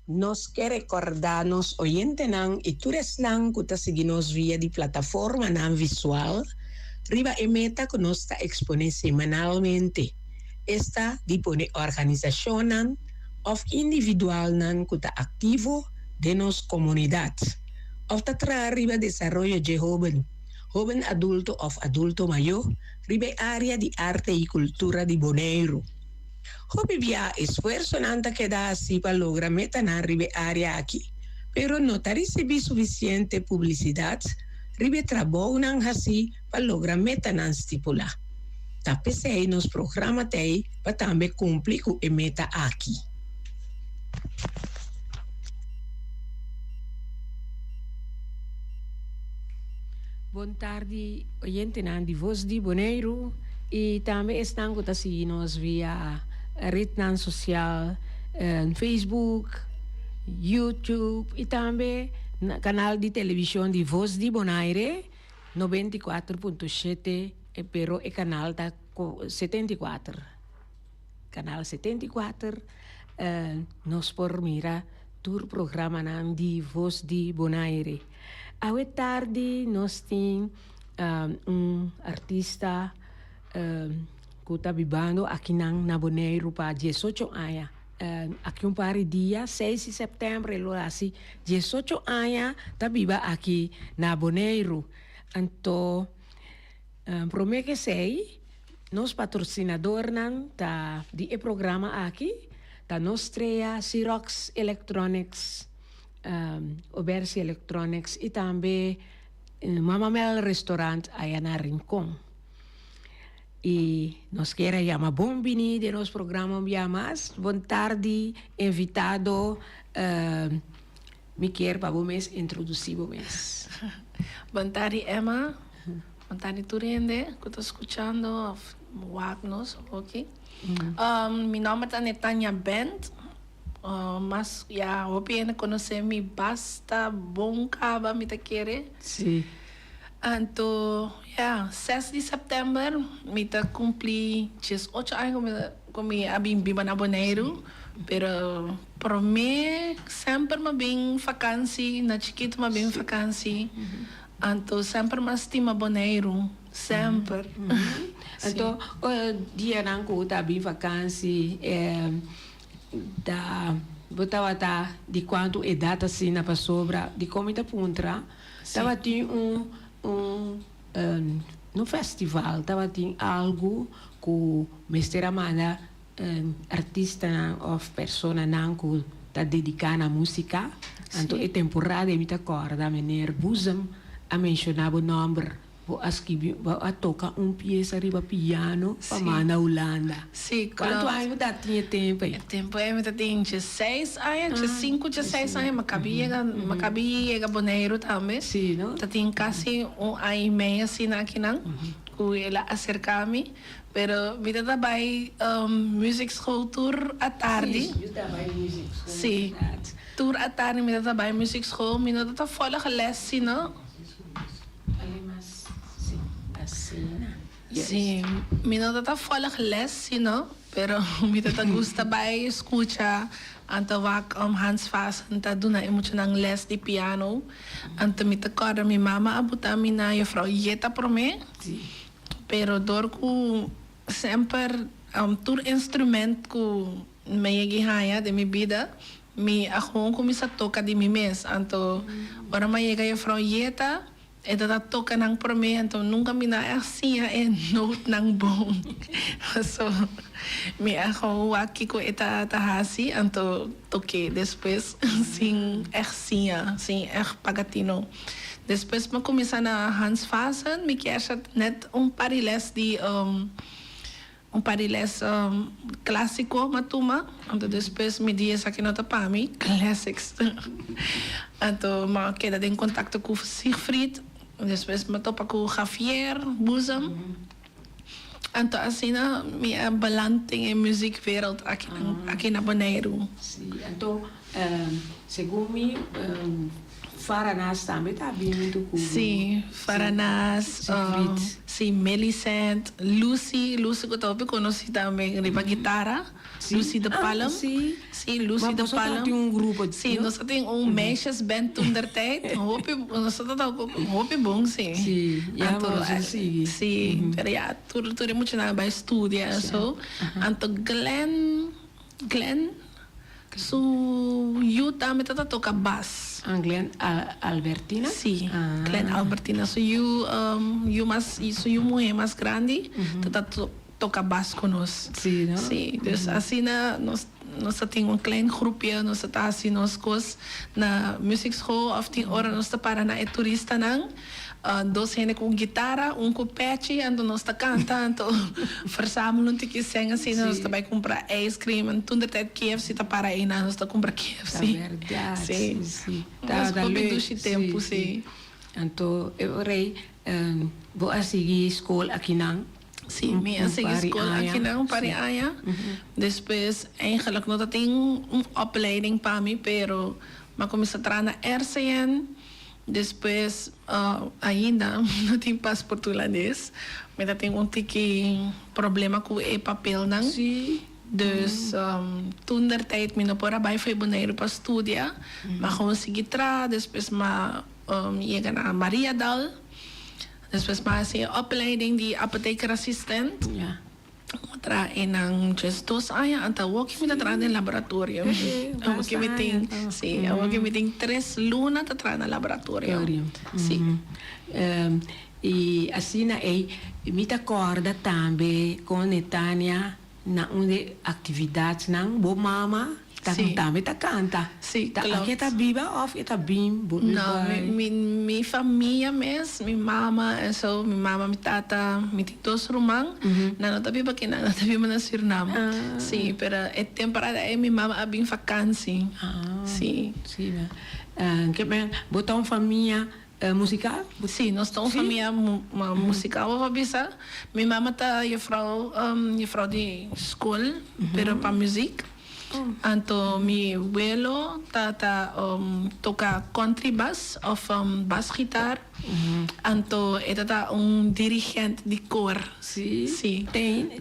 Nos ke rekordá nos oyentenan i tur esnan ku ta sigui nos via di plataformanan visual riba e meta ku nos ta eksponé semanalmente, esta di pone organisashonnan òf individualnan ku ta aktivo den nos komunidat òf ta traha riba desaroyo dje hóben, hóben adulto òf adulto mayó riba e área di arte i kultura di Boneiru. Hopi bia esfuersonan ta keda hasi pa logra metanan riba e área aki, pero no ta risibí sufisiente publisidat riba e trabounan hasí pa logra metanan stipulá. Ta p'esei nos programa t'ei pa tambe kumpli ku e meta aki. Bon tardi oyentenan di Voz di Boneiru y tambe esnan cu ta sigui nos via rednan social Facebook, YouTube y tambe canal di television di Voz di Bonaire 94.7 pero e canal ta 74. Canal 74 nos por mira tur programanan di Voz di Bonaire. Awe tardi nos tin un artista cu ta bibando akinan na Boneiru pa diesocho aña. Aki un par di dia, seis di september e lo haci diesocho aña ta biba aki na Boneiru. Anto. Promé ku esei, nos patrosinadornan ta di e programa aki ta nos strea Xerox Electronics, Obersi Electronics i tambe Mama Mel Restaurant aya na Rincon. I nos kier a yama bon bini den nos programa un bia mas. Bon tardi invitado. Mi kier pa bo mes introdusí bo mes. Bon tardi Emma, bon tardi tur hende ku ta skuchando òf wak nos oki. Mi nòmber ta Netanya Bent, mas ya hopi hende konosé mi basta bon kaba mi ta kere. Sí. Anto ya ses di sèptèmber mi ta kumplí diesocho aña ku mi ku mi a bin biba na Boneiru, pero Prome semper m'a bin fakansi, na chikitu m'a bin fakansi, anto semper m'a stima Boneiru, semper. Anto dianan ku bo ta bin fakansi ta bo tabata di kuantu edat asina pasobra dikon mi ta puntra tabatin un un no festival tabatin algu ku mester a manda Artistanan of personanan ku ta dediká na músika. Anto e temporada ei mi ta kòrda meneer Boezem a menshoná bo nòmber. Bo a skibi, bo a toka un piesa riba piano pa manda Hulanda. Sí, klopt. Kuantu aña bo ta tin e tempu ei? E tempu ei mi ta tin dieseis aña, diesinku, dieseis aña. Mi a kabi yega, mi a kabi yega Boneiru tambe. Sí, no? Ta tin kasi un aña i mei asina akinan ku el a aserká mi. Pero mi ta ta bai muziekschool tur atardi. Sí, yo ta bai muziekschool. Sí, tur atardi mi ta ta bai muziekschool. Mi no ta ta volg les si no. Sí, mi no ta ta volg les si no, pero mi ta ta gusta bai scucha anto wak Hans Vassen ta duna e muchanan les di piano. Anto mi ta corda mi mama a buta mi na juffrouw Jetta prome. Pero dor ku semper tur instrument ku mi yegi haña den mi bida, mi a gewoon kuminsá toka di mi mes. Anto ora mi a yega Juffrouw Yeta, e ta ta toka nan promé, anto nunka mi no a siña e nootnan bon. So mi a gewoon wak kiko e ta ta hasi, anto tok'é despues sin ègt siña, sin ègt paga tino. Despues mi a cuminsa na Hans Vassen, mi kier sa net un par di les di un par di les clasico mi a tuma, anto despues mi di esaki no ta pa mi, classics, anto mi a keda den contacto cu Siegfried, despues mi a topa cu Javier Boezem, anto asina mi a beland den e muziekwereld aki na Boneiru. Si, anto segun mi. Faranas tambe ta bini huntu ku Sí, Faranas, Siegfried. Si, Millicent, Lucy, Lucy ku ta hopi konosí tambe riba gitara, Lucy de Palm. Si. Si, Lucy Maar de boso Palm. tabatin un grupo, Si, no? nos tabatin un meisjesband toentertijd. Hopi, nos tabata hopi bon, si. Si, ya Anto, boso sigui. Si, pero ya, tur tur e muchanan a bai studia en so. Anto Glenn, Glenn su yu tambe ta ta toka bas. Ah, Glenn Albertina? Sí, Glenn Albertina su yu, yu mas, su yu muhé mas grandi ta ta toka bas ku nos. Sí, no? Sí, dus asina nos nos ta tin un klein groepje, nos ta ta hasi nos kos na muziekschool òf tin ora nos ta para na e turistanan. Dos hende ku gitara, un ku pechi, anto nos ta kanta, anto versamel un tiki sèn asina, nos ta bai kumpra ice cream, en toen de tijd KFC ta para einan, nos ta kumpra KFC. Ta bèrdat, si, si. Ta hopi dushi tempu, si. Anto e ora ei bo a sigui skol akinan? Si, mi a sigui skol akinan un par di aña. Despues eigenlijk no ta tin un opleiding pa mi, pero mi a kuminsá traha na RCN. Despues ainda no tin pasport hulandes. Mi ta tin un tiki problema ku e papelnan. Dus toen der tijd mi no por a bai fo'i Boneiru pa studia. Mi a gewoon sigui traha. Despues mi a yega na Mariadal. Despues mi a hasi e opleiding di apothekerassistent. Mi traha einan djes dos aña anta awor ki mi ta traha den laboratorio. Awor ki mi tin, si, awor ki mi tin tres luna ta traha na laboratorio. Si. I asina ei mi ta kòrda tambe kon Netania na un di e aktividatnan bo mama Ta Sí. tambe ta canta. Sí, Ta klopt. aki e ta biba of e ta bin bo No, mi, mi, mi famia mes, mi mama en zo, mi mama, mi tata, mi tin dos ruman, nan no ta biba aki, nan ta biba na Surinam. Ah. Sí, pero e temporada ei mi mama a bin vakantie. Ah. Sí. Sí, na. Ke men, bo ta un famia musical? Sí, nos ta un famia musical bo por bisa. Mi mama ta juffrouw, juffrouw di school, pero pa muziek. Anto mi welo ta ta toca country bass of basgitaar. Anto e ta ta un dirigent di koor. Sí? Sí. Tin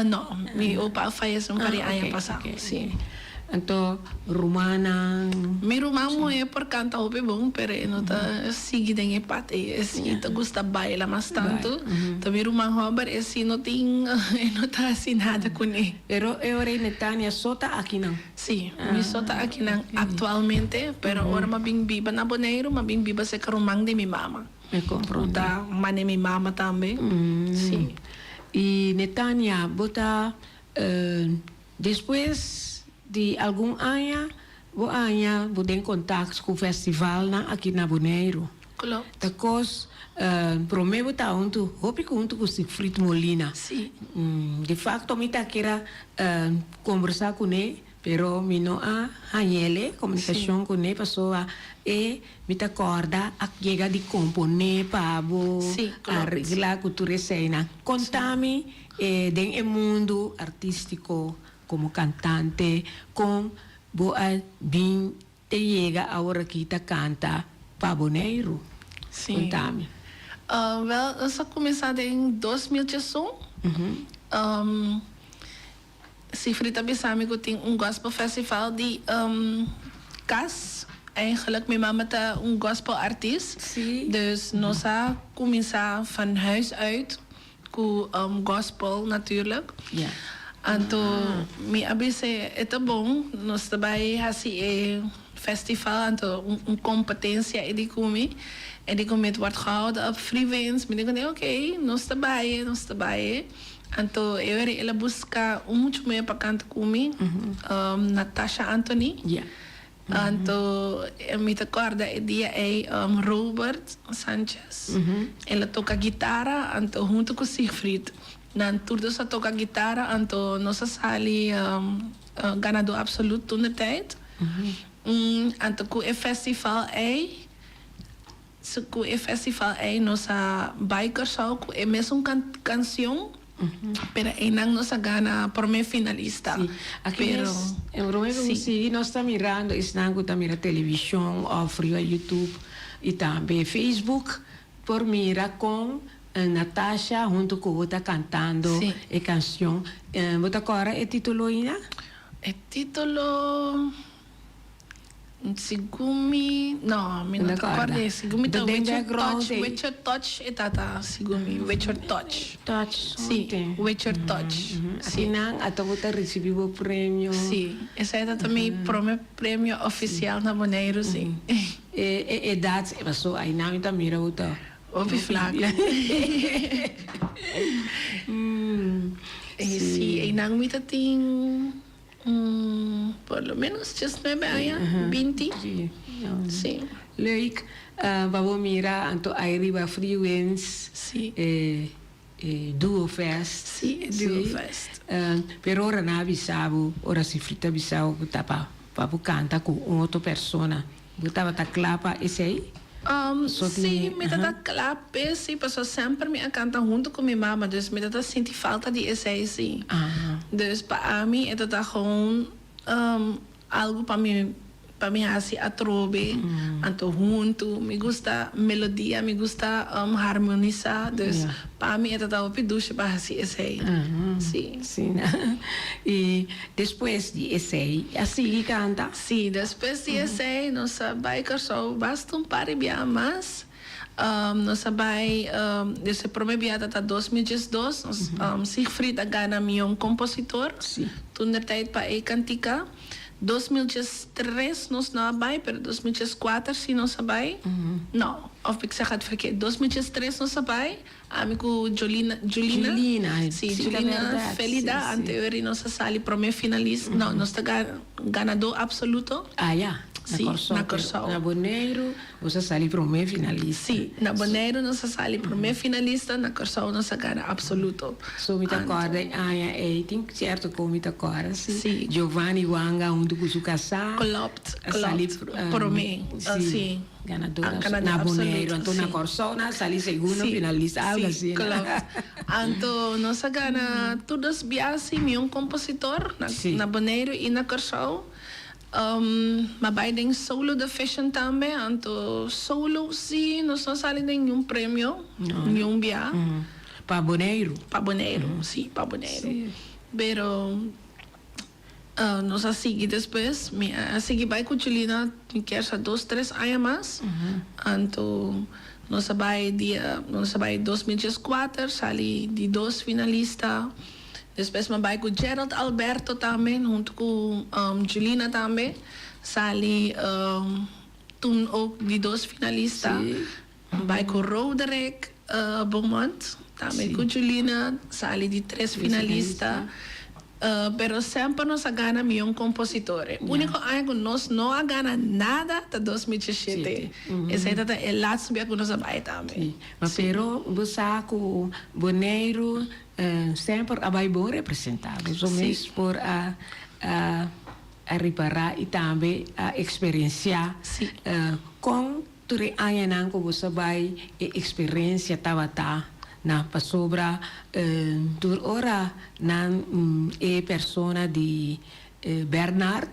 No, mi opa a fayece un par di Ah, aña ok, pasá, ok, sí. ok. Anto rumannan? Mi ruman muhé por kanta hopi bon, pero e no ta sigui den e pad ei. E sí ta gusta baila mas tantu. Ta mi ruman hòmber e sí no tin, e no ta hasi nada kuné. Pero e ora ei Netania so ta akinan? Sí, mi so ta akinan aktualmente, pero ora mi a bin biba na Boneiru, mi a bin biba serka ruman di mi mama. Mi comprende. Ku ta mane mi mama tambe. Sí. I Netania, bo ta despues di algun aña bo aña bo den kontakt ku festivalnan aki na Boneiru. Klopt. Ta kos promé bo ta huntu hopi huntu ku Siegfried Molina. Sí. De facto mi ta kera kombersá kuné. Pero mi no a hañ'el e komunikashon kuné pasobra e mi ta kòrda a yega di komponé pa bo areglá ku tur eseinan. Konta mi den e mundu artístiko komo kantante kon bo a bin te yega aworakí ta kanta pa Boneiru. Konta mi. Wèl, nos a kuminsá den 2001. Sifri ta bisa mi ku tin un gospel festival di kas. Eigenlijk mi mama ta un gospel artist. Dus nos a kuminsá van huis uit ku gospel natuurlijk. Anto mi a bis'é e ta bon, nos ta bai hasi e festival anto un kompetensia e di ku mi. E di ku mi het wordt gehouden op Freewinds. Mi di ku oké, nos ta bai, nos ta bai. Anto e ora el a buska un mucho muher pa kanta ku mi, Natasha Anthony. Anto mi ta kòrda e dia ei Robert Sanchez el a toka gitara anto huntu ku Siegfried. Nan tur dos a toka gitara anto nos a sali ganadó absoluut toen de tijd. Anto ku e festival ei. So ku e festival ei nos a bai Kòrsou ku e mesun kansion, pero einan nos a gana promé finalista. Sí, aki mes en promé ku sigui nos ta mirando esnan ku ta mira televishon òf riba YouTube i tambe Facebook por mira kon. Natasha hunto ku bo ta kantando e kanshon. Bo ta kòrda e título ainda? E título segun mi no, mi no ta kòrda. Segun mi ta With Your Touch, With Your Touch e ta ta segun mi, With Your Touch. Touch Si, With Your Touch. Si. Akinan ata bo ta risibi bo premio. Si, esei ta ta mi prome premio ofisial na Boneiru, si. E edat paso ainan mi ta mira bo ta. Hopi flaco. Si, einan mi ta tin por lo menos diesnuebe aña, binti. Si. Leuk pa bo mira anto ai riba Freewinds e Duo Fest. Si, e Duo Fest. Pero ora nan a bisa bo, ora Sifri ta bisa bo ku ta pa bo canta ku un otro persona. Bo tabata kla pa esei? Sí, mi tabata kla p'e sí, pasobra semper mi a kanta huntu ku mi mama, dus mi tabata sinti falta di esei sí. Dus pa ami e tabata gewoon algu pa mi pa mi hasi atrobe, anto huntu. Mi gusta melodia, mi gusta harmonisá, dus pa mi e tabata hopi dushi pa hasi esei, sí. Sí, i despues di esei a sigui kanta? Sí, despues di esei nos a bai Kòrsou basta un par di biaha mas. Nos a bai, des e prome biaha ta ta 2012, nos Siegfried a gana Mion Kompositor, toentertijd pa e kantika. 2013 nos no a bai, pero 2014 sí nos a bai. No, of ik zeg het verkeerd, 2013 nos a bai. Ami ku Jolina, Julina, Julina, si, si ta Julina berdad, si, Felida, si. anteori nos a sali prome finalis, no, nos ta ga, ganadó absoluto. Ah ya, na Si, Kòrsou, na pero Kòrsou. na Boneiru boso a sali prome finalista. Si, na Boneiru nos a sali prome finalista, na Kòrsou nos a gana absoluto. So mi ta Anto. kòrda e aña ei, tin sierto kon mi ta kòrda, si. Si. Giovanni Wanga huntu ku su kasá. Klopt, A sali, klopt, prome, si. si. Ganador na Boneiru, anto na Kòrsou nan sali segundo finalista, algo Si, asina. klopt. Anto nos a gana tur dos biaha si mi un kompositor na Boneiru i na Kòrsou. M'a bai den solo division tambe, anto solo si nos no sali den niun premio, niun biaha. Pa Boneiru? Pa Boneiru, si, pa Boneiru. Pero. Nos a sigui despues, mi a sigui bai ku Julina mi kier sa dos tres aña mas, anto nos a bai dia nos a bai 2014 sali di dos finalista, despues mi a bai ku Gerald Alberto tambe hunto ku Julina tambe sali toen ook di dos finalista, bai ku Roderick Beaumont tambe ku Julina sali di tres finalista. Pero semper nos a gana mion compositor. E unico aña cu nos no a gana nada ta 2017. Esey ta ta e laatste bia cu nos a bay tambe. Si. Ma pero bo sa cu Boneiru semper a bay bon representa. Bo mes por a a ripara y tambe a experiencia con Tur e añanan ku boso a bai e eksperensia tabata na pasobra tur ora nan e persona di Bernard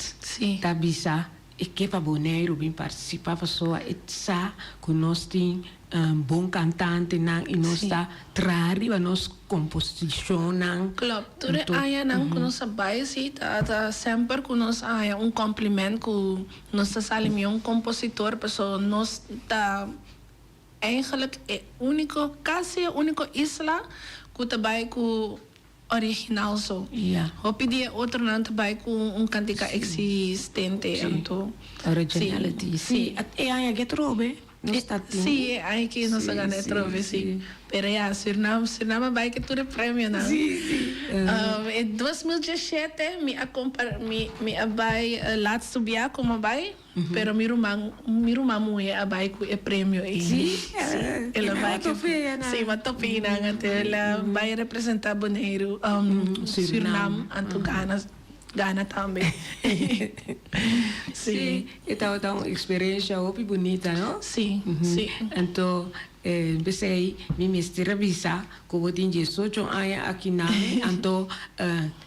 ta bisa e ke pa Boneiru bin partisipá pasobra e sa ku nos tin bon kantantenan i nos ta traha riba nos komposishonnan. Klopt, tur e añanan ku nos a bai si ta semper ku nos a haña un kompliment ku Nos ta sali mi un compositor paso nos ta eigenlijk e unico, casi e unico isla cu ta bay cu original so. Hopi di e otronan ta bay cu un cantica existente anto. Originality. Si, e aña ke trobe nos ta tin. Si, e aña ke nos a gana e trobe, si. Pero ya, Surinam, Surinam a bay ke tur e premionan. Si, si. E 2017 mi a compar, mi, mi a bay laatste bia cu mi a bay, pero mi ruman, mi ruman muhe a bay cu e premio ey. Si? Si, el a bay cu, si, mi a topa eynan, anto el a bay representa Boneiru, Surinam, anto gana. Gana tambe. Sí, e tabata un experiencia hopi bunita, no? Sí, sí. Anto, P'esei mi mester a bisa ku bo tin diesocho aña aki nan, anto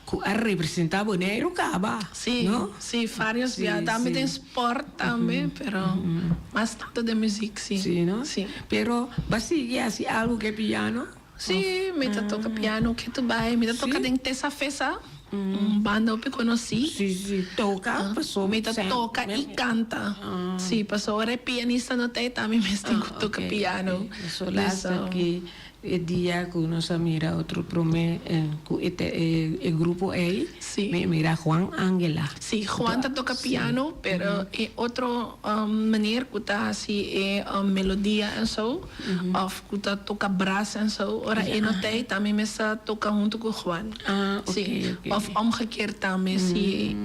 ku a representá Boneiru kaba, Sí, no? sí, varios bia. Tambe den sport tambe, pero mas tanto den muziek, sí. Sí, no? Sí. Pero bo a sigui hasi algu ku e piano? Sí, mi ta toka piano ketu bai. Mi ta toka den Tesa Fesa, un banda hopi konosí. Sí, sí, toka pasobra. Mi ta toka i kanta. Sí, pasobra ora e pianista no ta ei ta mi mes tin ku toka piano. So laatste ki e dia ku nos a mira otro promé ku e grupo ei, mi a mira Juan Angela. Sí, Juan ta toka piano, pero e otro meneer ku ta hasi e melodia en so, Of ku ta toka bras en so. Ora e no ta ei tambe mes ta toka huntu ku Juan. Ah, ok, Sí. ok. Of omgekeerd tambe si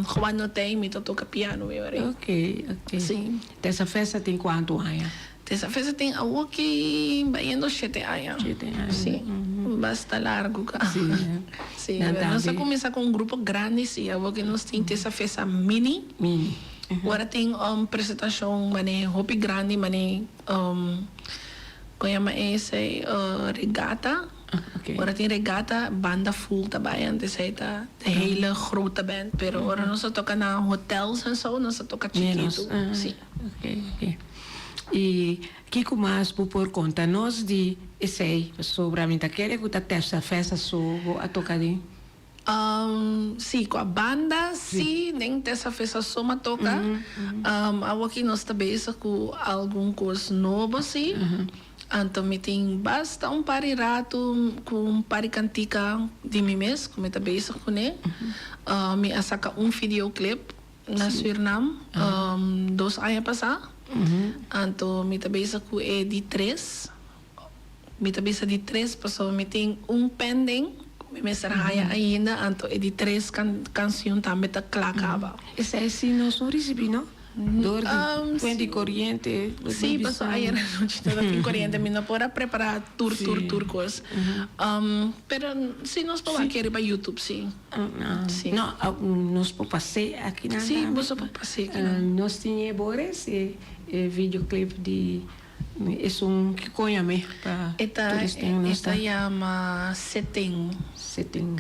Juan no ta ei mi ta toka piano mi ora ei. Ok, ok. Sí. Tesa Festa tin kuantu aña? Tesa Festa tin awoki bayendo shete aña. Shete aña. Sí. Basta largu ka. Sí. Sí. Nan Pero nos a tambe. kuminsá ku un grupo grandi sí. Awoki nos tin Tesa Festa mini. Mini. Ora tin un presentashon manera hopi grandi manera. Con yama esey regata. Ora tin regata banda full ta bay antes ey ta de hele grote band pero ora nos ta toca na hotels en so nos ta toca chikito si. Ok ok y kico mas bo por conta nos di esey pasobra mi ta kere cu ta tercer festa so bo a toca den. Sí, ku a banda sí, den Tessa Fesa so m'a toka. Awoki nos ta bezig ku algun kos nobo sí. Anto mi tin basta un par di ratu ku un par di kantika di mi mes ku mi ta bezig kuné. Mi a saka un videoclip na Surinam dos aña pasá. Anto mi ta bezig ku e di tres. Mi ta bisa di tres pasobra mi tin un pending ku mi mester haya ainda, anto e di tres kansion tambe ta kla kaba. Esei si nos no risibi no? Dor di kuent di koriente. Si, pasobra ayer anochi tabata tin koriente, mi no por a prepara tur tur tur kos. Pero si nos por wak riba YouTube si. No, nos por pas'é akinan tambe. Si, boso por pas'é akinan. Nos tin e bores e videoclip di. Esun ki koña me pa turistin nos ta. E ta yama Setting. Setting.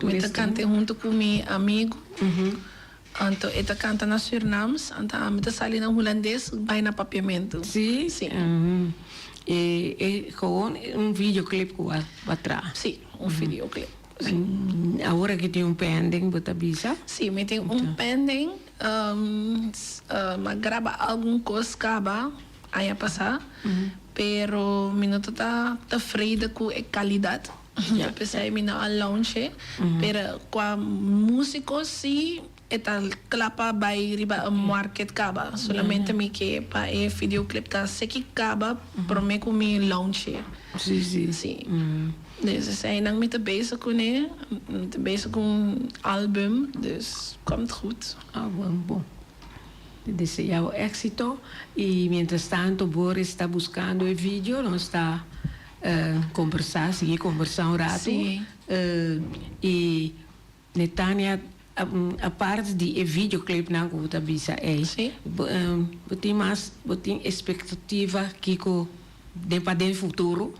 Mi ta kanta hunto ku mi amigu. Anto e ta kanta na Surinaams, anto ami ta sali na Hulandes bai na Papiamentu. Si? Si. E e gewoon un videoclip ku a traha? Si, un videoclip. Awor aki tin un pending bo ta bisa? Si, mi tin un pending. Mi a graba algun kos kaba aña pasá, pero mi no ta ta tevreden ku e kalidat. Ta p'esei mi no a launch'e. Pero kua músiko sí e ta kla pa bai riba e market kaba. Solamente mi ke pa e videoclip ta seki kaba promé ku mi launch'e. Sí. Dus eseinan mi ta bezig kuné. Mi ta bezig ku un album, dus komt goed. Ah, bon, bon. Te desea bo éxito y mientras tanto Boris ta buscando e video, nos ta combersa, sigui combersa un rato. Sí. Y Netania, apart di e videoclipnan cu bo ta bisa ey, Sí. bo tin mas, bo tin expectativa kico den pa den futuro?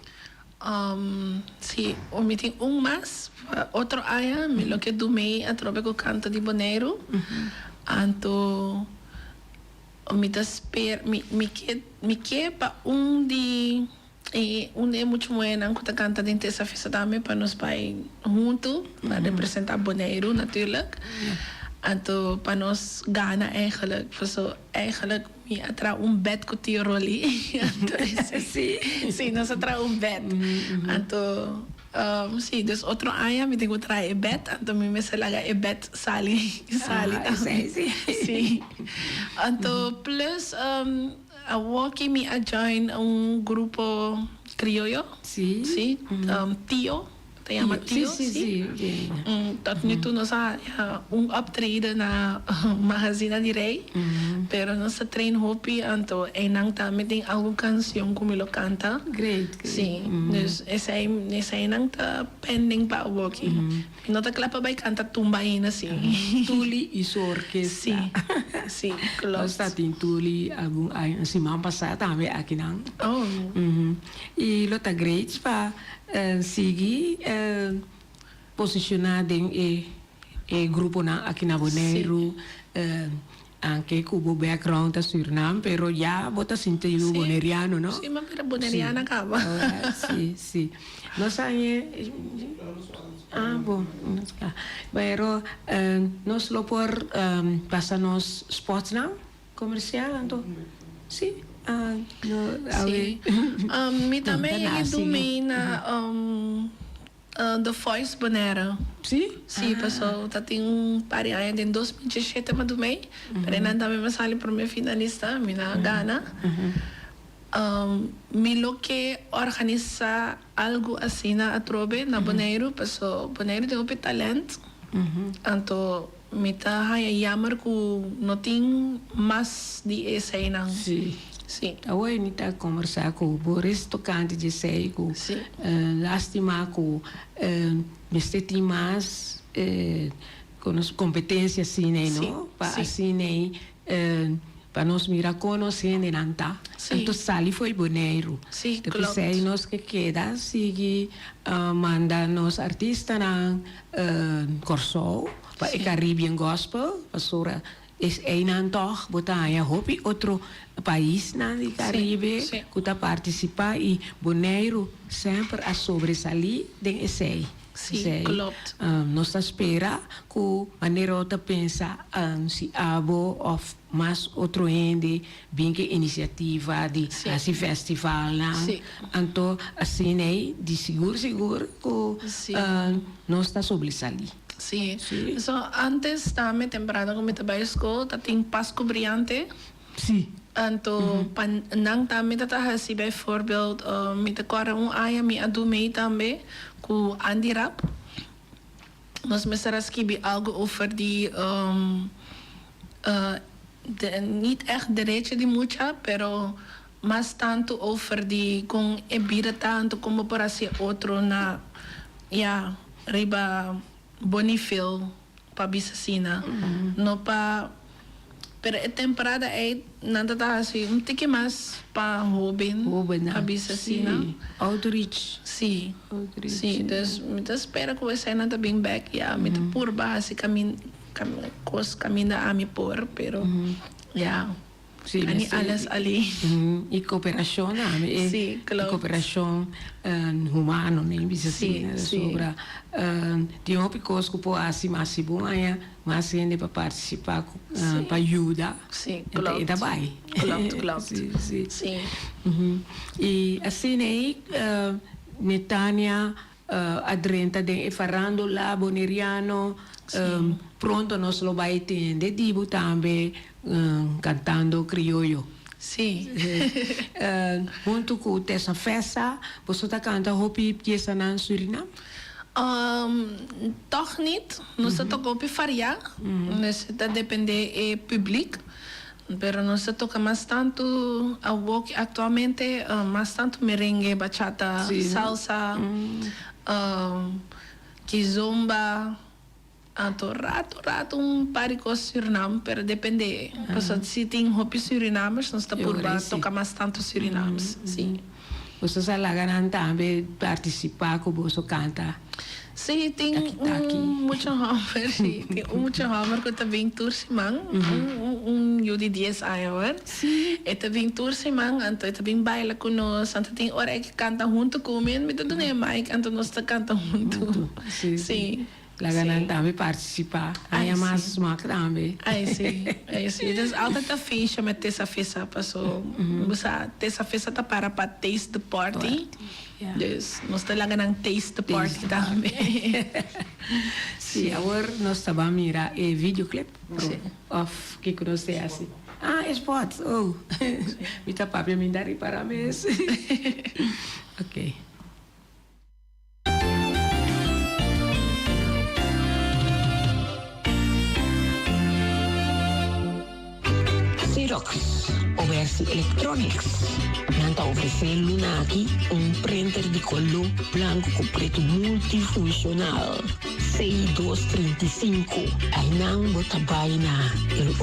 Sí, mi tin un mas. Otro aña mi lo ke dumei atrobe ku Kanto di Boneiru. Anto mi ta sper, mi mi ke mi ke pa un di e un di e mucha muhernan ku ta kanta den Tesa Festa tambe pa nos bai huntu pa representa Boneiru natuurlijk. Anto pa nos gana eigenlijk paso eigenlijk Mi a traha un bed cu tio Rolly. Anto Sí. Sí, nos a traha un bed. Anto, sí, dus otro aña mi tin cu traha e bed, anto mi mester laga e bed sali, sali Ah, tambe. esey sí. Sí. Anto plus awoki mi a join un grupo crioyo. Sí. Sí, Tio. Ta yama Tio? Tio, Sí, sí. sí. Tot nu toe nos a ja, un optreden na Magazina di Rey, pero nos ta train hopi, anto einan tambe tin algun cancion cu mi lo canta. Great, great. Sí, dus esei, eseinan ta pending pa awoki. Mi no ta cla pa bay canta tumba ainda, sí. Tuli y su orkesta. Sí, sí, klopt. Nos ta tin Tuli algun aña, siman pasa tambe akinan. Oh. Y lo ta great pa Sigui posishoná den e e gruponan aki na Boneiru, anke ku bo background ta Surinam, pero ya bo ta sinti yu boneriano, no? Sí, mi a bira boneriana kaba. Sí, sí. Nos a haña, ah, bo, pero nos lo por pasa nos spotnan? Comercial anto si no awe Si mi tambe a yega di mi na The Voice Bonaire. Si? Si paso ta tin un par di aña den 2017 mi a dumei pero nan tambe mi a sali prome finalista mi no a gana. Mi lo ke organisa algo asina atrobe na Boneiru paso Boneiru tin hopi talent anto Mi ta haña jammer ku no tin mas di eseinan. Sí. Sí. Awor mi ta kombersá ku Boris tokante di esei ku lástima ku mester tin mas konos kompetensia asina ei no pa asina ei pa nos mira kon nos hendenan ta. Anto sali fo'i Boneiru. Sí, Ta klopt. p'esei nos ke keda sigui manda nos artistanan Kòrsou pa e Caribbean Gospel pasobra es einan tòg bo ta haña hopi otro paisnan di Caribe ku ta partisipá i Boneiru semper a sobresalí den esei. Sí, Esei klopt. nos ta spera ku manera bo ta pensa si abo òf mas otro hende bin ku e inisiativa di hasi festivalnan. Anto asina ei di sigur sigur ku nos ta sobresalí. Sí. So antes tambe temporada ku mi ta bai skol ta tin Pasku Briante. Anto pa nan tambe ta ta hasi bijvoorbeeld mi ta kòrda un aña mi a dumei tambe ku Andy Rapp. Nos mester a skibi algo over di niet echt derecho di mucha pero mas tanto over di con e bida ta anto con bo por haci otro na ya riba bo nivel pa bisa asina no pa pero e temporada ey nan ta ta haci un tiki mas pa hoben pa bisa asina. Sí, outreach. Sí, sí, dus mi ta spera cu eseinan ta bin bek ya mi ta purba haci camin cos caminda ami por pero ya. Sí, Ani alles ali. Y cooperacion tambe. E Sí, klopt. cooperacion humano, ne bisa Sí, asina. sí. Sobra tin hopi cos cu por haci mas si bo haña mas hende pa participa cu Sí. pa yuda. Sí, E ta klopt. bay. Klopt, klopt. Sí, sí. Sí. Y asina ey Netania A drenta den e farándula boneriano. Pronto nos lo bai tende di bo tambe cantando crioyo. Sí. Hunto cu Tessa Fessa, boso ta canta hopi piesanan Surinam? Toch niet. Nos ta toca hopi variá. Dus ta depende e publiek. Pero nos ta toca mas tanto awoki actualmente mas tanto merengue, bachata, salsa, kizomba, anto rato rato un par di cos Surinam pero depende pasobra si tin hopi Surinamers nos ta purba toca mas tanto Surinams si. Boso sa laga nan tambe participa cu boso canta? Sí, tin un mucha homber, sí, tin un mucha homber cu ta bin tur siman, un un yu di dies aña hoor. E ta bin tur siman, anto e ta bin baila cu nos, anto tin ora e ke canta hunto cu mi, mi ta duna e mic, anto nos ta canta hunto. Sí. Laga nan tambe participá. Haña mas smak tambe. Ay sí, ay sí. Dus altijd ta feestje met Tessa Fessa paso bo sa Tessa Fessa ta para pa Taste the Party. Dus nos ta laga nan taste the party tambe. Sí, awor nos ta ban mira e videoclip of kiko nos te hasi. Ah, e spot. Oh, mi ta papia mi ta ripara mes. Okay. Xerox, Obersi Electronics. Nan ta ofresé luna aki un printer di koló blanku ku pretu multifunshonal C235. Einan bo ta bai na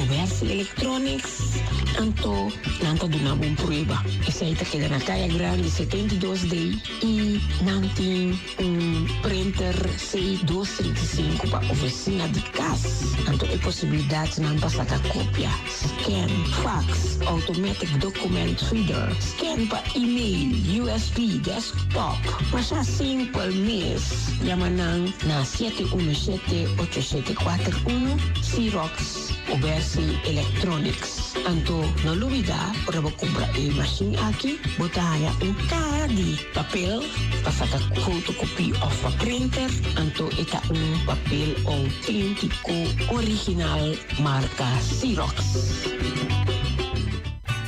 Obersi Electronics anto nan ta duna bo un prueba. Esei ta keda na Kaya Grandi 72 D i nan tin Un printer C 235 pa oficina di cas, anto e posibilidadnan pa saca copia, scan, fax, automatic document reader, scan pa email, USB, desktop. Masha simpel mes, yama nan na 717 8741, Xerox Obersi Electronics. Anto no lubida ora bo cumpra e machine aki, bo ta haya un caha di. Papel pa saka fotokopie òf pa printer, anto e ta un papel outéntiko original marka Xerox.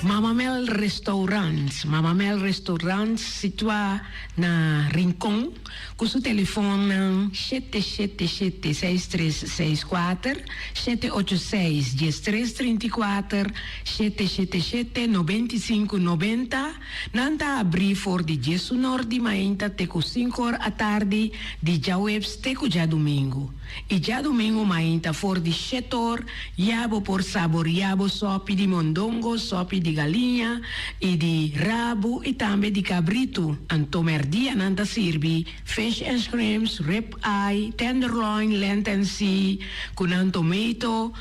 Mama Mel Restaurant, Mama Mel Restaurant situá na Rincon ku su telefonnan 777 6364, 786 1334, 777 9590. Nan ta abrí for di diesunor di mainta te ku sinkor atardi di djaweps te ku djadumingu. I djadumingu mainta for di shetor ya bo por saboriá bo sòpi di mondongo, sòpi di galiña i di rabu i tambe di kabritu. Anto mèrdia nan ta sirbi fish and shrimps, rib eye, tenderloin, lent and sea ku nan tomato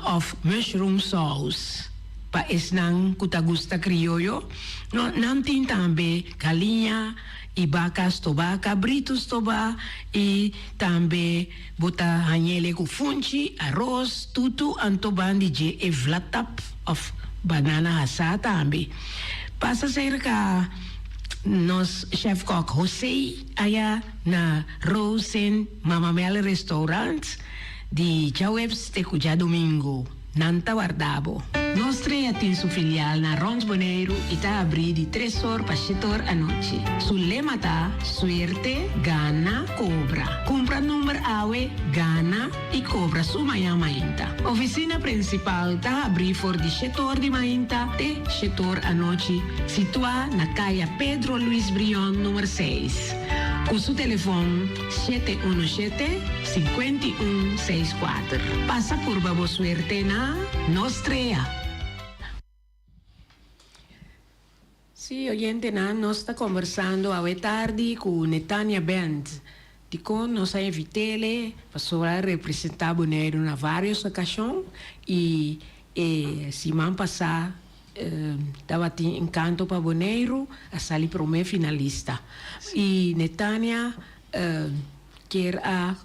òf mushroom sauce. Pa esnan ku ta gusta krioyo, no, nan tin tambe galiña i baka stobá, kabritu stobá i tambe bo ta hañ'ele ku funchi, aros, tutu, anto ban di dje e vlatap òf banana hasá tambe. Pasa serka nos chèfkòk José aya na Rosen Mama Mel Restaurant di djaweps te ku djadumingu. Nan ta warda bo. Nos Trea tin su filial na Rond Boneiru i ta abrí di tres or pa shete or anochi. Su lema ta, Suerte, gana, kobra. Kumpra number awe, gana i kobra su mañan mainta. Ofisina prinsipal ta habrí for di shete or di mainta te shete or anochi, situá na Kaya Pedro Luis Brion number seis. Ku su telefon. 717 51 64. Pasa purba bo suerte na Nos Trea. Sí, oyentenan, nos ta kombersando awe tardi ku Netania Band. Dikon nos a invit'ele? Pasobra a representá Boneiru na vários okashon i e siman pasá tabatin Encanto pa Boneiru a sali promé finalista. I Netania kier a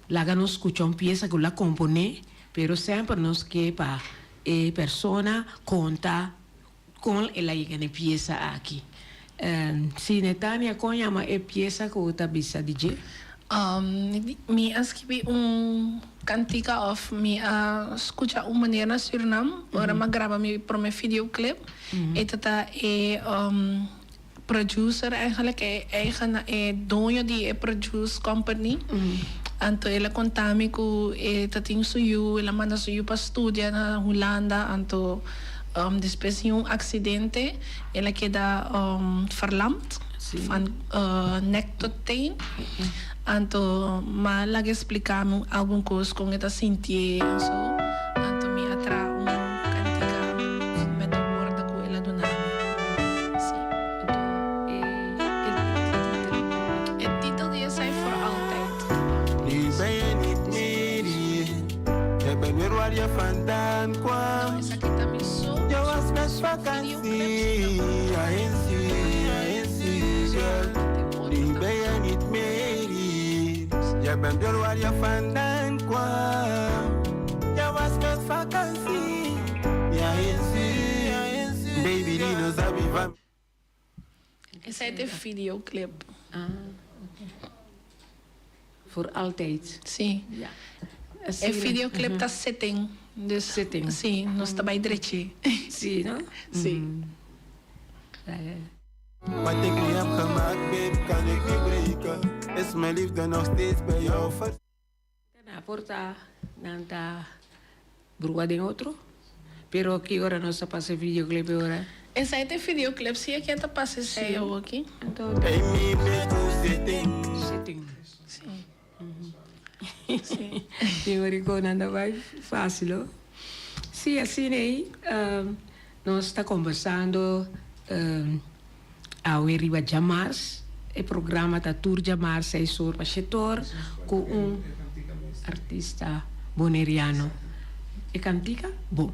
laga nos skucha un piesa ku el a komponé, pero semper nos ke pa e persona konta kon el a yega na e piesa aki. Si Netania, kon yama e piesa ku bo ta bisa di dje? Mi a skibi un kantika òf mi a skucha un manera na Surinam ora mi a graba mi promé videoclip. E ta ta e producer eigenlijk, e eigena, e doño di e produce company. Anto el a konta mi ku e ta tin su yu, el a manda su yu pa studia na Hulanda, anto despues di un aksidente el a keda verlamd van nek tot teen. Anto m'a laga explica mi algun cos con e ta sintié en so. Anto mi a traha un cantica met de woorden cu el a duna mi. Sí. Anto e titel? E titel di esai Voor Altijd. Nu ben je niet meer hier. Jij bent weer waar je vandaan kwam. Esaki ta mi so Je was met videoclip vakantie. Ja, in Nu ben je niet meer hier. Jij bent weer waar je vandaan kwam. Je was met vakantie. Ja, in Baby, die no sabi van. Esei ta e videoclip. Ah, oké. Voor altijd. Sí. Ja. E videoclip ta sitting. Dus, Sitting. Sí, nos ta bai drechi. Sí, no? Sí. Wat ik nu heb gemaakt, babe, kan ik niet breken. Is mijn liefde nog steeds bij jou ver. Na por ta nan ta brua den otro. Pero ki ora nos ta pasa e videoclip e ora? Esei ta e videoclip si e kier ta pasa esei awoki. Anto Sitting. Si. Si. Tin ora ku nan ta bai fácil ho. Si asina ei nos ta kombersando awe riba djamars. E programa ta tur djamars seis or pa shete or ku un artista boneriano. E kantika bon.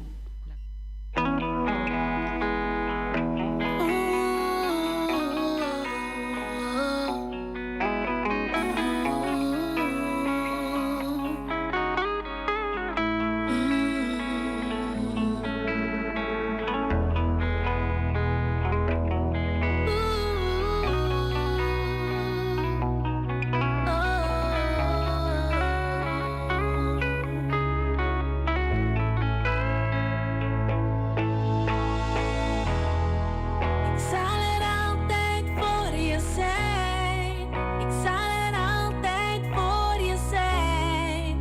Ik zal er altijd voor je zijn. Ik zal er altijd voor je zijn.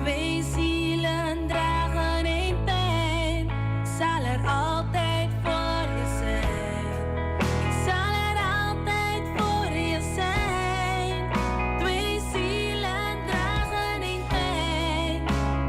Twee zielen dragen één pijn. Ik zal er altijd voor je zijn. Ik zal er altijd voor je zijn. Twee zielen dragen één pijn.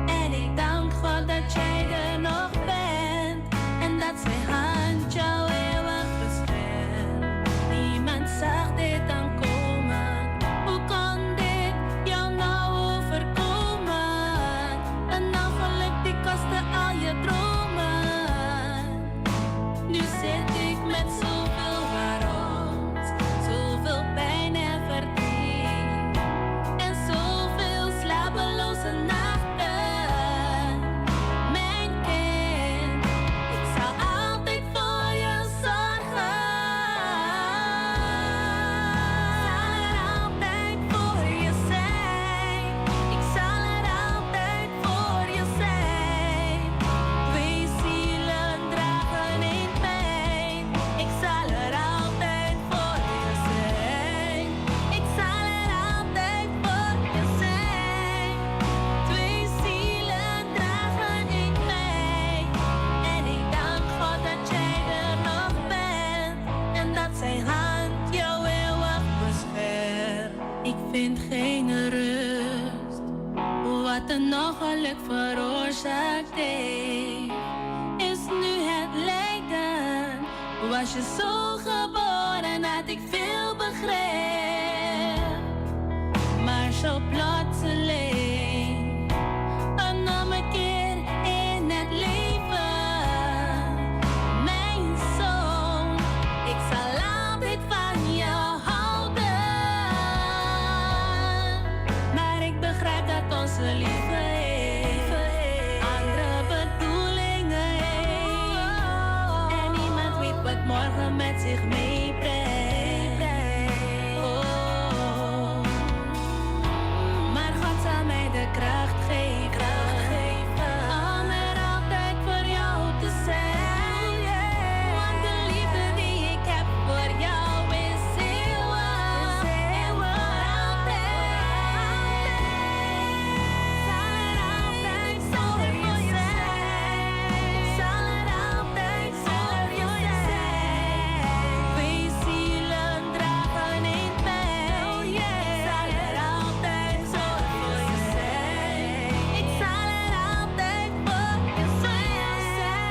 En ik dank God dat jij er nog bent. En dat zijn hand jou eeuwig beschermt. Niemand zag dit aankomen. Hoe kon dit jou nou overkomen? Een ongeluk die kostte al je dromen. Nu zit ik met zoveel waaroms, zoveel pijn en verdriet. En zoveel slapeloze nachten. Mijn kind, ik zal altijd voor je zorgen. Zal er altijd voor je zijn. Ik zal er altijd voor je zijn. Twee zielen dragen één pijn. Ik zal er altijd voor je zijn. Ik zal er altijd voor je zijn. Twee zielen dragen één pijn. En ik dank God dat jij er nog bent. En dat zijn hand jou eeuwig beschermt. Ik vind geen rust. Wat een ongeluk veroorzaakt heeft, is nu het lijden. Was je zo geboren, had ik veel begrip. Maar zo plotseling, een ommekeer in het leven. Mijn zoon, ik zal altijd van jou houden. Maar ik begrijp dat onze liefde heeft andere bedoelingen heeft. En niemand weet wat morgen met zich meebrengt. Oh. Maar God zal mij de kracht geven om er altijd voor jou te zijn. Want de liefde die ik heb voor jou is eeuwig en voor altijd. Zal er altijd voor je zijn. Zal er altijd voor je zijn. Twee zielen dragen één pijn. Ik zal er altijd voor je zijn. Ik zal er altijd voor je zijn.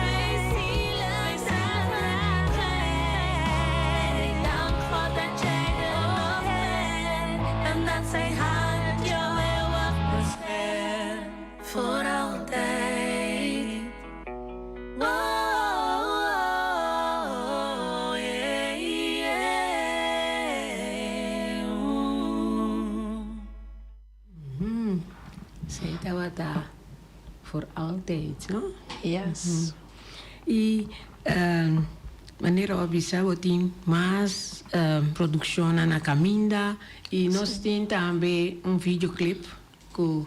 Twee zielen dragen één pijn. En ik dank God dat jij er nog bent. En dat zijn hand jou eeuwig beschermt. Voor altijd. Oh, oh, yeah, yeah. Oeh. Esei tabata voor altijd, no? Yes. I manera bo a bisa bo tin mas produkshonnan na kaminda i nos tin tambe un videoclip ku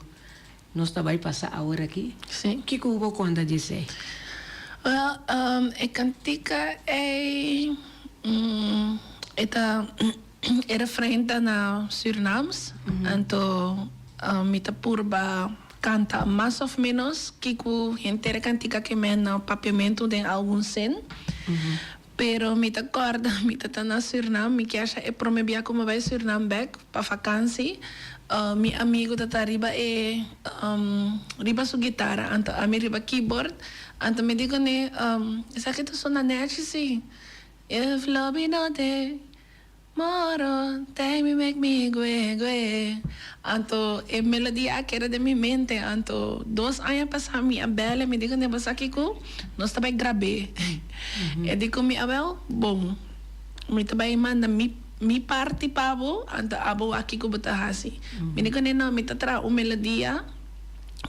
nos ta bai pasa awor aki. Sí. Kiko bo konta di esei? Wel, e kantika ei e ta e refrein ta na Surinaams, anto mi ta purba. kanta mas òf ménos kiko henter e kantika ke men na papiamentu den algun sin. Pero mi ta kòrda mi ta ta na Sürnam, mi kier sha e promé bia ku mi bai Sürnam bèk pa fakansi, mi amigu ta ta riba e riba su gitara anto ami riba keyboard, anto mi di kuné, esaki ta sona nèchi si, If lobi no dey Moro, tei mi mek mi gue gue. Anto e melodia a keda den mi mente. Anto dos aña pasá mi a bèl e mi di ku bo sa kiko? Nos ta bai grab'é. E di ku mi, awèl, bon. Mi ta bai manda mi mi parti pa bo, anto abo wak kiko bo ta hasi. Mi di ku no, mi ta traha un melodia,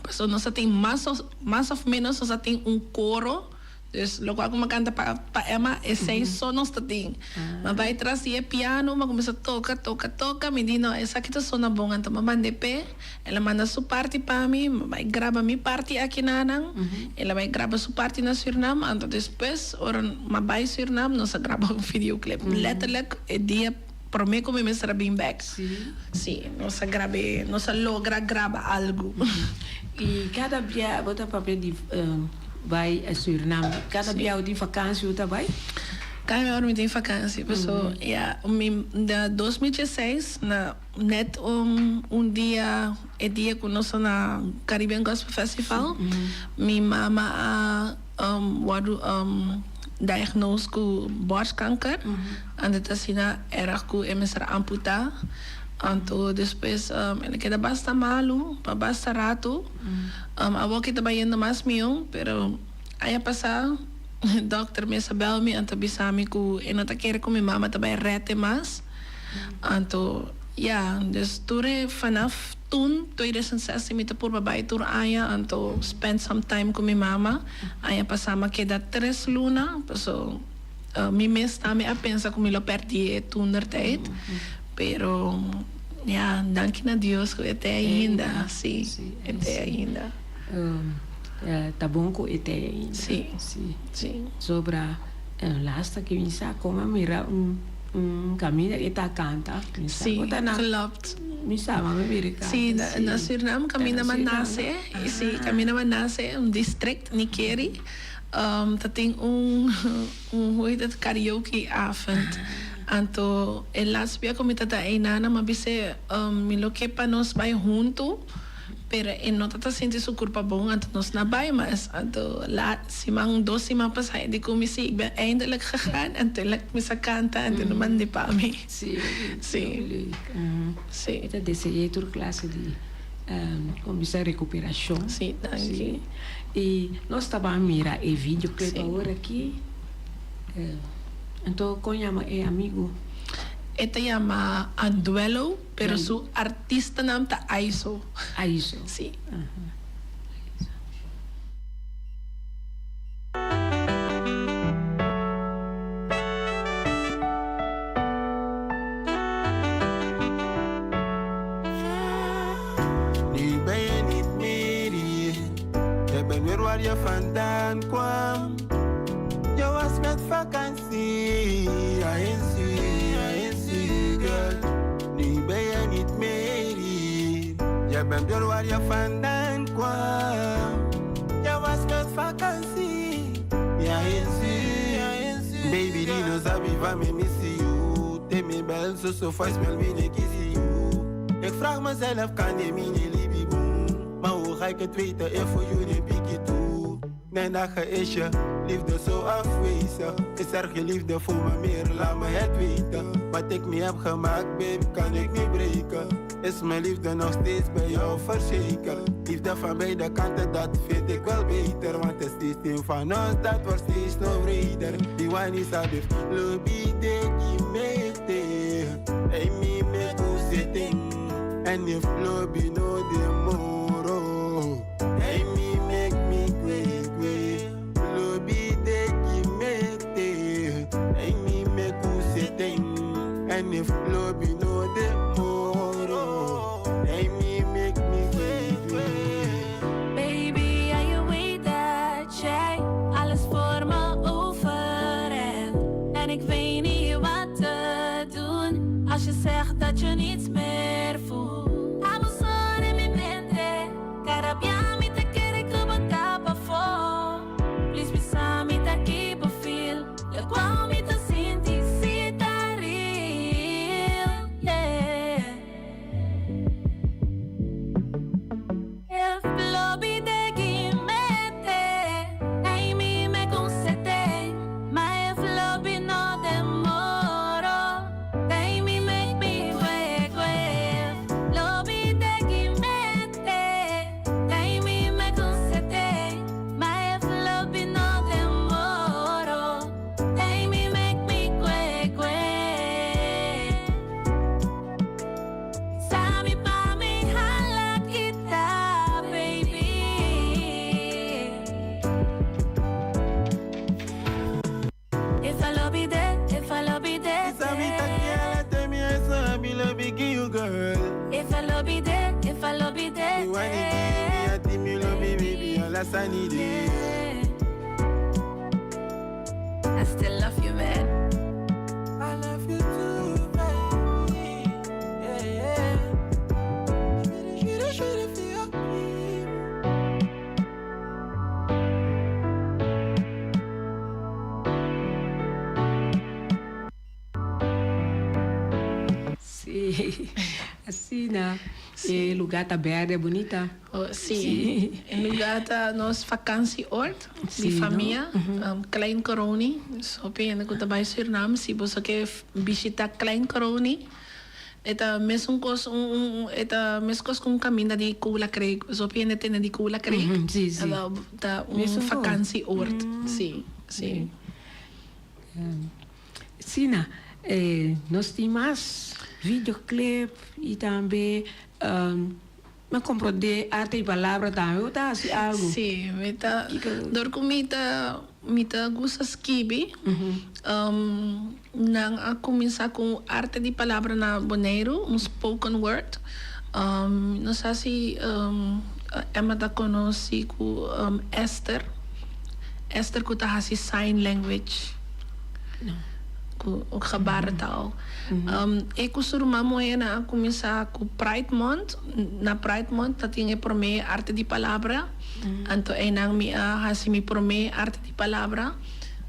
pasobra nos a tin mas mas òf ménos nos a tin un koro. Dus lokual ku mi a kanta pa pa Emma esei so nos ta tin. Mi a bai tras di e piano, mi a kuminsá toka, toka, toka, mi di no esaki ta sona bon, anto mi a mand'é p'e, el a manda su parti pa mi, mi a bai graba mi parti aki nanan, el a bai graba su parti na Surinam, anto despues ora mi a bai Surinam nos a graba un videoclip, letterlijk e dia promé ku mi mester a bin bèk, si, nos a grab'é, nos a logra graba algu. I kada bia bo ta papia di bai Surinam, kada bia bo tin fakansi bo ta bai? Kada bia ora mi tin fakansi, paso ya mi na dos mil dieseis na nèt un dia e dia ku nos ta na Caribbean Gospel Festival mi mama a wòrdu diagnosed ku borstkanker, anto ta asina erg ku e mester a amputá, anto despues el a keda basta malu pa basta ratu, awor ki ta bayendo mas mihó, pero aña pasá dòkter mes a bèl mi anto a bisa mi ku e no ta kere ku mi mama ta bai rète mas, anto ya, dus tur e vanaf. Toen, 2016, mi ta purba bai tur aña, anto spend some time ku mi mama. Aña pasá mi a keda tres luna, paso mi mes tambe a pensa ku mi lo pèrdí e toentertijd. Pero ya, danki na Dios ku e t'ei ainda, sí, e t'ei ainda. Ta bon ku e t'ei ainda. Sí, sí. Sobra lasta ki mi sa kon a mira un kaminda e ta kanta, mi sa Sí, ku ta na. klopt. Mi sa ma mi bira kanta. Sí, na Surinam kaminda m'a nase, sí, kaminda m'a nase, un district, Nickerie, ta tin un, un hoe heet het, karaoke avond. Anto e laatste bia ku mi ta ta einan, m'a bis'é, mi lo ke pa nos bai huntu. Pero e no ta ta sinti su kurpa bon, anto nos na bai mas. Anto la siman, dos siman pasá e di ku mi, sí, ik ben eindelijk gegaan. Anto el a kuminsá kanta, anto el a mand'é pa mi. Sí, Sí. leuk. Sí. Mi ta dese'é tur klase di, kon bisa, rekuperashon. Sí, danki. Sí. I nos ta ban mira e videoclip Sí. awor aki. Anto kon yama e amigu? E ta yama Anduelo. Pero su artistanan ta Aizo. Aizo. Sí. Aizo. Nu ben je niet meer hier. Jij bent weer waar je vandaan kwam. Je was met vakantie. Ja, in ja, in girl. Nu ben je niet meer hier. Jij bent weer waar je vandaan kwam. Je was met vakantie. Ja, in ja, in Baby, die no sabi van me miss you. Te me bel, zo zo voicemail, me ne kiss you. Ik vraag mezelf, kan je me niet libi boom? Maar hoe ga ik het weten, if voor you de piki toe? Mijn dagen is je liefde zo afwezig. Is er geen liefde voor me meer, laat me het weten. Wat ik niet heb gemaakt, babe, kan ik niet breken. Is mijn liefde nog steeds bij jou verzekerd? Liefde van beide kanten, dat vind ik wel beter. Want het systeem van ons, dat wordt steeds nog breder. Die wine is alif, lobi de mete. Hey, mi me kuseting. En if lobi no de moro. Hey, mi make me kwe kwe. Lobi de mete. Hey, mi me kuseting. En if lobi no de moro. Hey, mi make me kwe kwe. Baby, ja, je weet dat jij alles voor me over hebt. En ik weet niet wat te doen als je zegt dat je niets meer voelt. Abo in mi mente. na sunny day. I still love you, man. I love you too, baby. Yeah, yeah. Shiri, shiri, shiri, shiri, Sí, asina. E lugá ta bèrdè, bunita. Oh, sí. E lugá ta nos vakantieoord di famia, Klein Coronie. Dus hopi hende ku ta bai Surinam, si boso ke bishita Klein Coronie, e ta mesun kos un un e ta meskos ku un kaminda di Kula Kreek. Pasobra hopi hende tende di Kula Kreek. Ta un vakantieoord. Sí, sí. Sina, nos tin mas videoclip y tambe mi a comprende arte y palabra tambe bo ta haci algo. Si, mi ta, dor cu mi ta, mi ta gusta skibi, nan a cuminsa cu arte di palabra na Boneiru, un spoken word, no sa si Emma ta conoci cu Esther, Esther cu ta haci sign language. Ku gebarentaal. E ku su ruman muhé nan a kuminsá ku Pride Month. Na Pride Month ta tin e promé Arte di Palabra. Anto einan mi a hasi mi promé Arte di Palabra.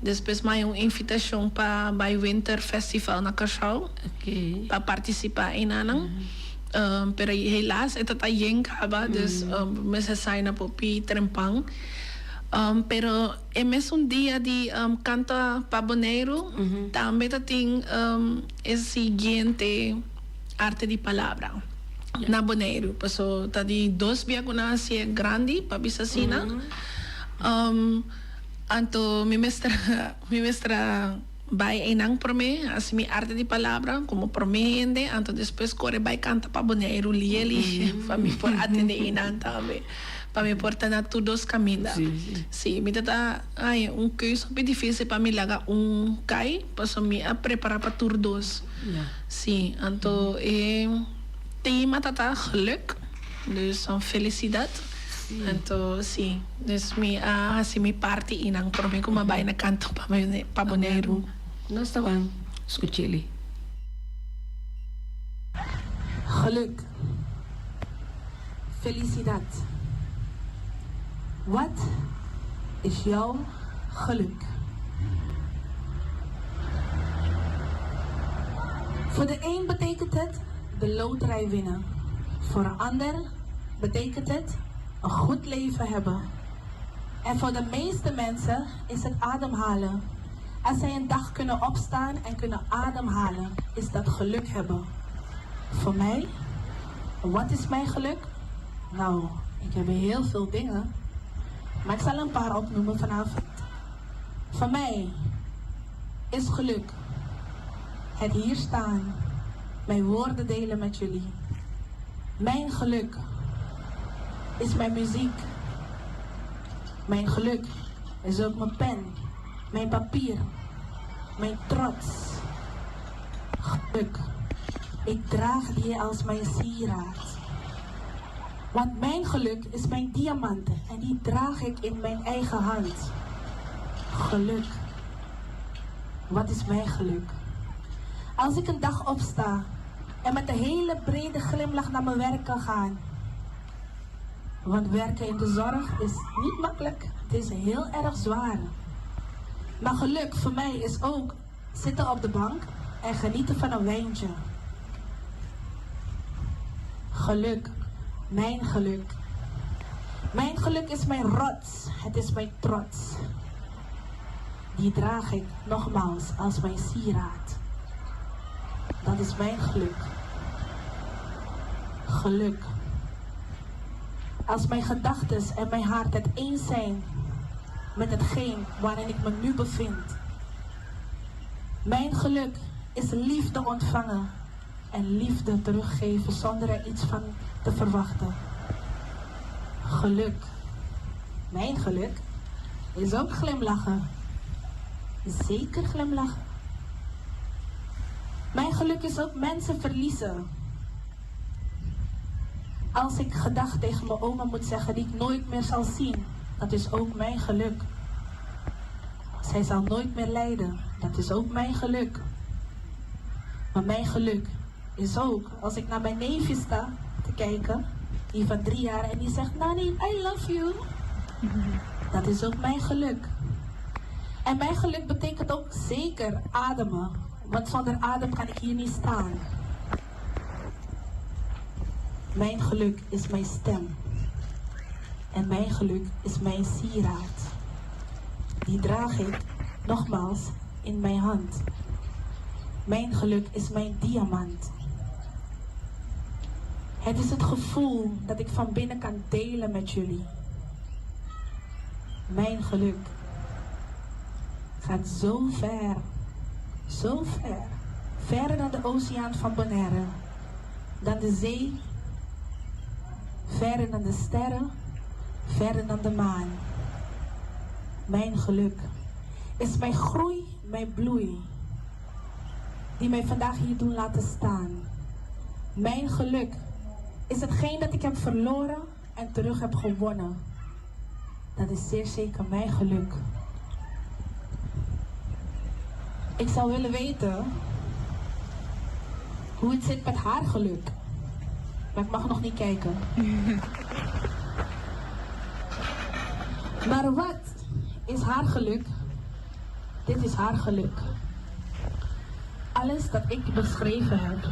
Despues mi a haña un invitashon pa bai Winter Festival na Kòrsou pa partisipá einanan. Pero helaas e ta ta yen kaba, dus mester sign up hopi trempan. Pero e mesun dia di Kanta pa Boneiru tambe ta tin e siguiente Arte di Palabra na Boneiru. Paso ta di dos bia ku nan hasié grandi pa bisa asina. Anto mi mester mi mester a bai einan promé hasi mi Arte di Palabra komo promé hende anto despues kore bai Kanta pa Boneiru lié lié pa mi por atendé einan tambe. Pa mi por ta na tur dos caminda. Sí, mi ta ta haña un keus hopi dificil pa mi laga un cay, pasobra mi a prepara pa tur dos. Sí, anto e tema ta ta geluk, dus felicidad. Anto sí, dus mi a haci mi parti y nan prome cu mi a bay na canto pa Boneiru. Nos ta ban scuch'eli. Geluk. Felisidat. Wat is jouw geluk? Voor de een betekent het de loterij winnen. Voor een ander betekent het een goed leven hebben. En voor de meeste mensen is het ademhalen. Als zij een dag kunnen opstaan en kunnen ademhalen, is dat geluk hebben. Voor mij? Wat is mijn geluk? Nou, ik heb heel veel dingen. Maar ik zal een paar opnoemen vanavond. Voor mij is geluk het hier staan, mijn woorden delen met jullie. Mijn geluk is mijn muziek. Mijn geluk is ook mijn pen, mijn papier, mijn trots. Geluk, ik draag die als mijn sieraad. Want mijn geluk is mijn diamant en die draag ik in mijn eigen hand. Geluk. Wat is mijn geluk? Als ik een dag opsta en met een hele brede glimlach naar mijn werk kan gaan. Want werken in de zorg is niet makkelijk. Het is heel erg zwaar. Maar geluk voor mij is ook zitten op de bank en genieten van een wijntje. Geluk, mijn geluk. Mijn geluk is mijn rots, het is mijn trots. Die draag ik nogmaals als mijn sieraad. Dat is mijn geluk. Geluk. Als mijn gedachten en mijn hart het eens zijn met hetgeen waarin ik me nu bevind. Mijn geluk is liefde ontvangen en liefde teruggeven zonder er iets van te verwachten. Geluk, mijn geluk, is ook glimlachen. Zeker glimlachen. Mijn geluk is ook mensen verliezen. Als ik gedag tegen mijn oma moet zeggen die ik nooit meer zal zien. Dat is ook mijn geluk. Zij zal nooit meer lijden. Dat is ook mijn geluk. Maar mijn geluk is ook als ik naar mijn neefje sta te kijken, die van 3 jaar en die zegt: "Nani, I love you." Dat is ook mijn geluk. En mijn geluk betekent ook zeker ademen. Want zonder adem kan ik hier niet staan. Mijn geluk is mijn stem. En mijn geluk is mijn sieraad. Die draag ik, nogmaals, in mijn hand. Mijn geluk is mijn diamant. Het is het gevoel dat ik van binnen kan delen met jullie. Mijn geluk gaat zo ver, zo ver, verder dan de oceaan van Bonaire, dan de zee, verder dan de sterren, verder dan de maan. Mijn geluk is mijn groei, mijn bloei, die mij vandaag hier doen laten staan. Mijn geluk is hetgeen dat ik heb verloren en terug heb gewonnen. Dat is zeer zeker mijn geluk. Ik zou willen weten hoe het zit met haar geluk. Maar ik mag nog niet kijken. Maar wat is haar geluk? Dit is haar geluk. Alles dat ik beschreven heb.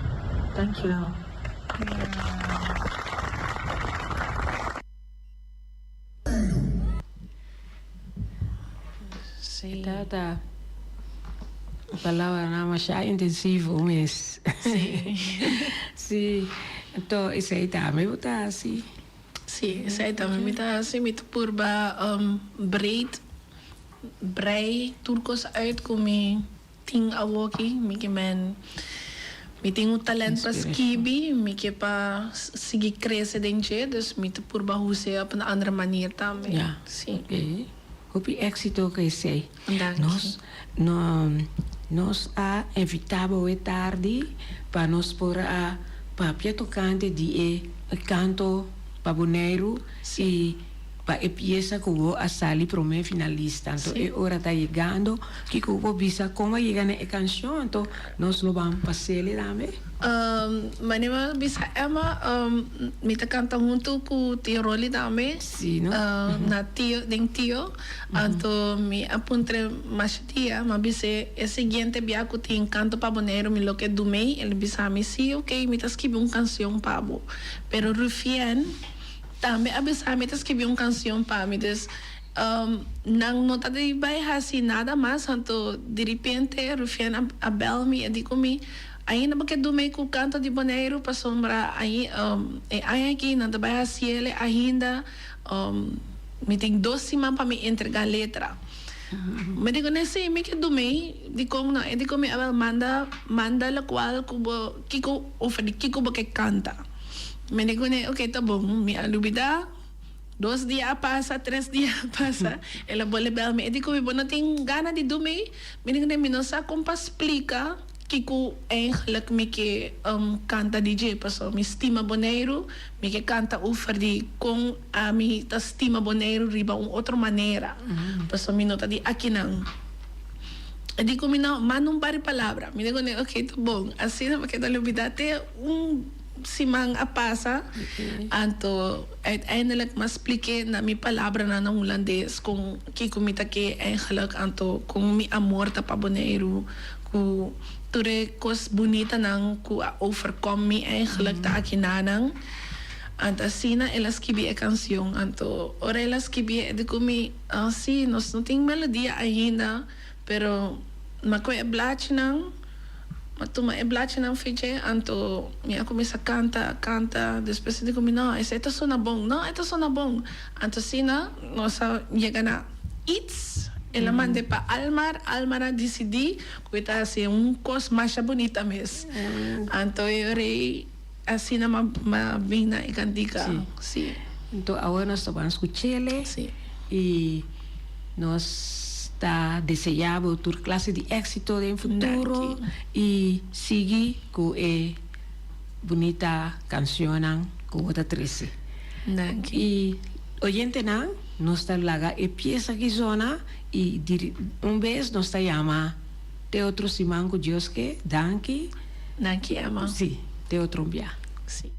Dankjewel. Tata palabranan masha intensivo mes. Si. Anto esei tambe bo ta hasi? Si, esei tambe mi ta hasi. Mi ta purba breed brei tur kos uit ku mi tin awoki. Mi ke men mi tin un talent pa skibi, mi ke pa sigui krese den dje, dus mi ta purba hus'é op un andere manier tambe. Ya, Si. ok. Hopi éxito ku esei. Danki. Nos no nos a invitá bo e tardi pa nos por a papia tokante di e kanto pa Boneiru i pa e piesa ku bo a sali promé finalista. Anto e ora ta yegando. Kiko bo por bisa kon a yega na e kanshon? Anto nos lo ban pas'el tambe. Mane mi a bisa Emma, mi ta kanta huntu ku Tio Rolly tambe. Sí, no? Na Tio, den Tio. Anto mi a puntr'é masha dia, mi a bis'é e siguiente bia ku tin kanto pa Boneiru mi lo ke dum'ei. El a bisa mi, sí, oké, mi ta skibi un kanshon pa bo. Pero Rufien Tambe a bisa mi ta skibi un kansion pa mi, dus nan no ta di bai hasi nada mas, anto diripente Rufien a bel mi, e di ku mi, Ainda bo ke duna mi ku kanto di Boneiru pasobra e aña aki nan ta bai hasi el ainda, mi tin dos siman pa mi entrega letra. Mi di ku ne, si, mi ke duna, dikon no? E di ku mi, awel manda manda lokual ku bo kiko over di kiko bo ke kanta. Mi di kuné, ok, ta bon. Mi a lubidá. Dos dia a pasa, tres dia a pasa, el a bolbe bel mi. E di ku mi, bo no tin gana di dumi? Mi di kuné, mi no sa kon pa splika kiko eigenlijk mi ke kanta di dje, pasobra mi stima Boneiru, mi ke kanta ofer di kon ami ta stima Boneiru riba un otro manera, pasobra mi no ta di akinan. E di ku mi, no, manda un par di palabra. Mi di kuné, ok, ta bon. Asina mi a keda lubidá te un. Siman a pasa, anto uiteindelijk m'a splik'é na mi palabranan na hulandes kon kiko mi ta ke eigenlijk, anto kon mi amor ta pa Boneiru, ku tur e kos bunitanan ku a overkom mi eigenlijk ta akinanan. Anto asina el a skibi e kansion. Anto ora el a skibié e di ku mi, sí, nos no tin melodia ainda, pero m'a kohe e blachinan. M'a tuma e blachinan fi dje, anto mi a kuminsá kanta, kanta. Despues e di ku mi, No, esei ta sona bon. No, e ta sona bon. Anto asina nos a yega na iets. El a mand'é pa Almar, Almar a disidí ku e ta hasi un kos masha bunita mes. Anto e ora ei asina m'a bin na e kantika. Sí. Anto awor nos ta ban skuch'el. Sí. I nos ta deseá bo tur klase di éksito den futuro. Danki. I sigui ku e bunita kanshonnan ku bo ta trese. Danki. I oyentenan. Nos ta laga e piesa aki zona i di un bes nos ta yama te otro siman ku Dios ke. Danki. Danki Emma. Si, te otro bia. Si.